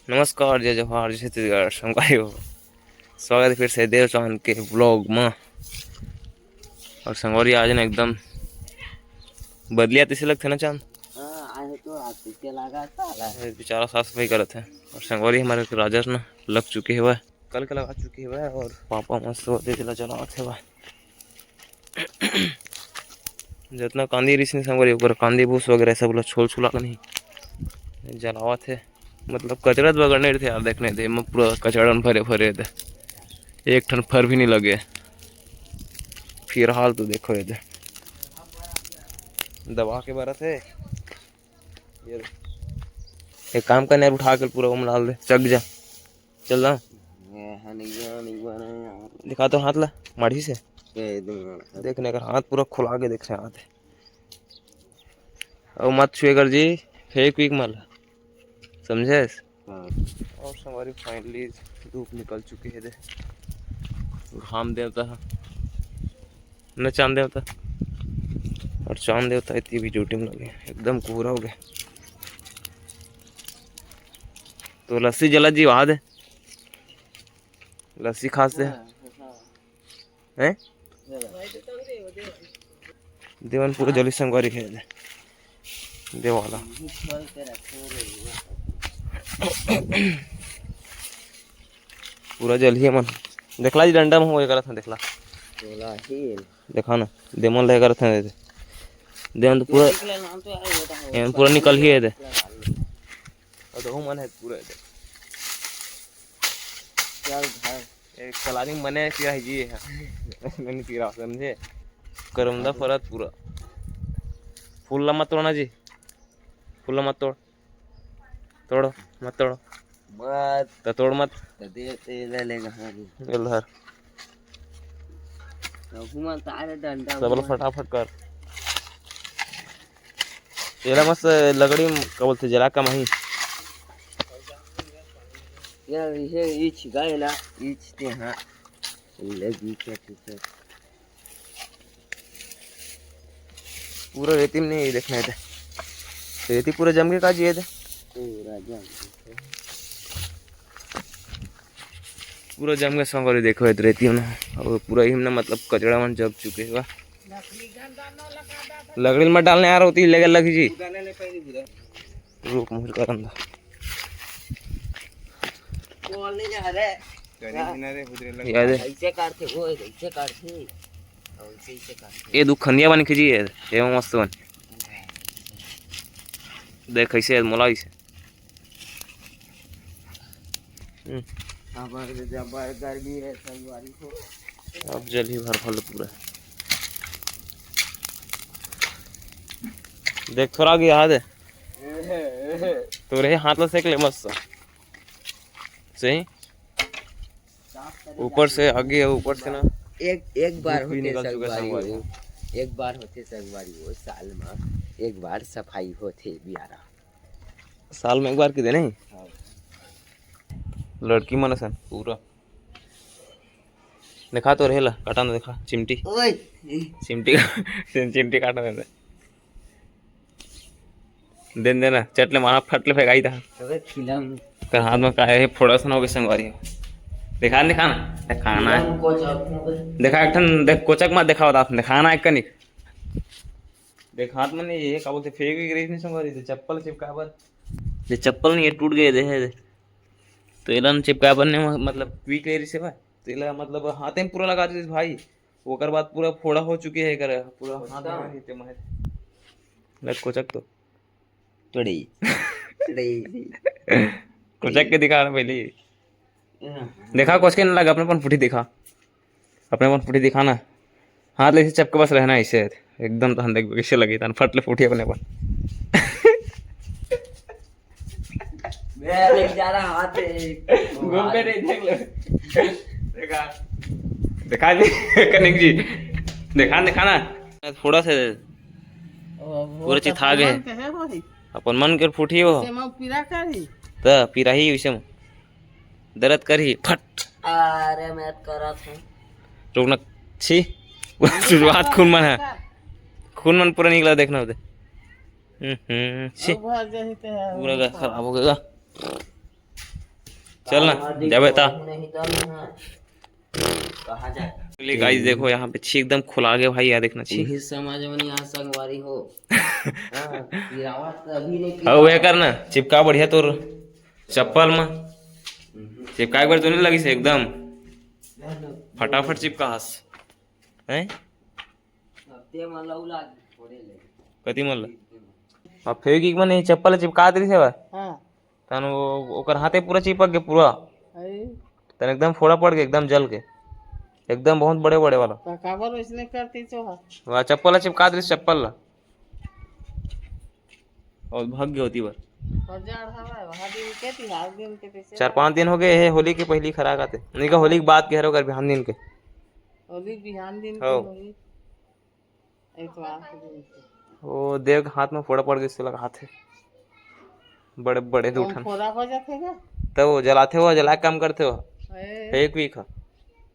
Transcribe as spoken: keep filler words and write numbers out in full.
नमस्कार, जय जोहार, जय छत्तीसगढ़, संगवारी हो। स्वागत है फिर से देव चौहान के vlog में। और संगवारी आज ना एकदम बदलिया तैसे लगथे ना चांद। हाँ, आज तो आज तैसे लगा साला। ये बेचारा साफ सफाई करत है। और संगवारी हमारे राजा ना लग चुके हवय, कल के लगा चुके हवय और पापा मस्त होते चला चलावत हवय। जतना कांदी रिहिस हे संगवारी, ओकर कांदी भूस वगैरह सब ला छोल छुला के नहीं जलावत हे। मतलब कचरा तो बगड़ने रहिथे यार, देखने दे, एमा पूरा कचरा भरे भरे हे। एक ठन फर भी नहीं लगे। फिलहाल तो देखो ये दे, दबा के बरत हे। ये दे। एक काम करने यार, उठा के पूरा ओम डाल दे, चक जा, चल जा। ये है नहीं बना, नहीं बना यार। दिखा तो हाथ ला, माढ़ी से। ये दे बना। देख ना, अगर हाथ पूरा खुला के देख रहे हाथ। और मत छुए कर जी, फेंक वेंक मत ला। समझे? हाँ। और संगवारी finally धूप निकल चुके हे दे। घाम देवता है न चांद देवता, और चांद देवता इतनी भी ड्यूटी में लगे, एकदम कोहरा हो गया। तो लस्सी जला जी वहा दे, लस्सी खास दे। हैं? देवन पूरा जली संगवारी है दे। देवाला। पूरा जल ही मन। देखला जी डंडा में हो करत हन, देखला। देखा ना, देमन ले करत हन। देवन तो पूरा, एमन पूरा निकल ही है दे। और दो मन है पूरा दे। चल भाई। एक कलारी मने पिरा है जी, है। मैंने पिरा, समझे? करमदा फरत पूरा। फूल ला मत तोड़ना जी, फूल ला मत तोड़, तोड़ो मत तोड़ो। मत। तो तोड़ मत। तो दे, दे, ले, ले, कहाँ भी। ये लो हर। तो घुमा तारे डंडा सब लो घुमा। फटाफट कर। एला मस्त लकड़ी म-, का बोलथे, जला कमाही। यार, ये ईच गाय ला, ईच ते हाँ। लगी क्या ठीक है। पूरा रेती में नहीं देखना है ते। रेती पूरा जम के का जी है ते? पूरा जम के। पूरा जम के संगवारी देखो, ये रेती में और पूरा ही ना, मतलब, कचरा मन जम चुके हे। लकड़ी मत डालने आ रहा होती, लेके लग जी। रुक, मुझे करन दो। बोल नहीं जा रहे। याद है? कैसे काटते वो, कैसे काटते? और कैसे काटते? ये दू खंदिया बन खींची है, ये मस्त बन। देख कैसे है, मोला इसे। हम्म। अब गर्मी है, संगवारी हो। अब जल ही भर भर पूरा। देख, थोड़ा आगे आ दे। तोरे हाथ ला सेक ले मस्त। सही। ऊपर से आगे है, ऊपर से ना। एक, एक बार धूप भी होते निकल चुका है संगवारी संगवारी। हो, एक बार होते संगवारी हो, साल में एक बार सफाई होते बियारा। साल में एक बार की दे नहीं? हाँ। लड़की मन असन पूरा। देखा तो रहेला, काटा ना देखा, चिमटी। ओए। चिमटी, चिमटी काटा ना दे। देन देना, चट ले मारा, फट ले फेंकाई था। अबे फिल्म। कर हाथ में का है, फोड़ा सन हो गए संगवारी। दिखा, दिखा ना, दिखाना है। फिल्म को चौक में। देखा एक ठन, देख कोचक मत दिखाओ, दांत दिखाना है कनिक। देख हाथ में नहीं, ये का बोलते, फेंक भी गिरी नहीं संगवारी, तो चप्पल चिपका बर। ये चप्पल नहीं, ये टूट गए, दे है, दे। तो एला न चिपका बर नहीं, मतलब, क्विक ले रही से भाई। तो एला, मतलब, हाथे में पूरा लगा दीस भाई। ओकर बाद पूरा फोड़ा हो चुके है, एकर पूरा हाथ अच्छा। में रहते महे। लग कोचक तो। टुड़ी। टुड़ी। कोचक के दिखा ना पहले। हाँ। देखा, कोच के ना लगा, अपने अपन फुटी दिखा। अपने अपन फुटी दिखा ना। हाथ ले से चपके बस रहना ऐसे। एकदम तहन देख कैसे लगी, तहन फट ले फुटी अपने अपन। मैं देख जा रहा हाथ है। घूम के नहीं देख ले। देखा। देखा जी, कनिक जी। देखा, देखा ना। थोड़ा से पूरा चिथा गे। कहे होही। अपन मन के फूटी हो। से मऊ पीरा करही। त पीरा ही वैसे में। दर्द करही, फट। अरे मैं करत हूँ। रुक ना, छी। शुरुआत खून मन है। खून मन पूरा निकला, देखना होते। हम्म, हम्म, छी। अब भर जाही ते है। पूरा गा खराब हो गया। चल ना, जाबे ता। नहीं तो नहीं है। कहाँ जाए? ले गाइस, देखो यहाँ पे छी एकदम खुला गया भाई, यहाँ देखना छी। यही समाज में यहाँ संगवारी हो। हाँ, गिरावट तो अभी नहीं हाँ, वो करना, चिपका बढ़िया तोर चप्पल में। चिपका एक बार तो नहीं लगी से एकदम। फटाफट चिपका हस। हैं? अब ते मन ला उला छोड़े ले। कति मन ला? अब फेविक्विक मन ये चप्पल चिपका दे से बा। हाँ। तन वो, ओकर हाथे पूरा चिपक गए पूरा। अरे। तन एकदम फोड़ा पड़ गए, एकदम जल के। एकदम बहुत बड़े बड़े वाला। तो काबर वैसने करती तो हा? वह चप्पल ला चिपका दे, चप्पल ला। और भाग गए होती बार। और जाड़ हवा है, वहाँ दिन के थी, हर दिन के पीछे। चार पाँच दिन हो गए है, होली के पहली खराक आते। नहीं का होली के बाद के हरो कर बिहान दिन के। होली बिहान दिन के हो। होली। एतवार के दिन के। वो देव के हाथ में फोड़ा पड़ गए, से लगा हाथ है। बड़े बड़े दो कौन ठन। फोड़ा हो जाते ना? तो वो जलाते हो, जला के काम करते हो। ए। फेविक्विक।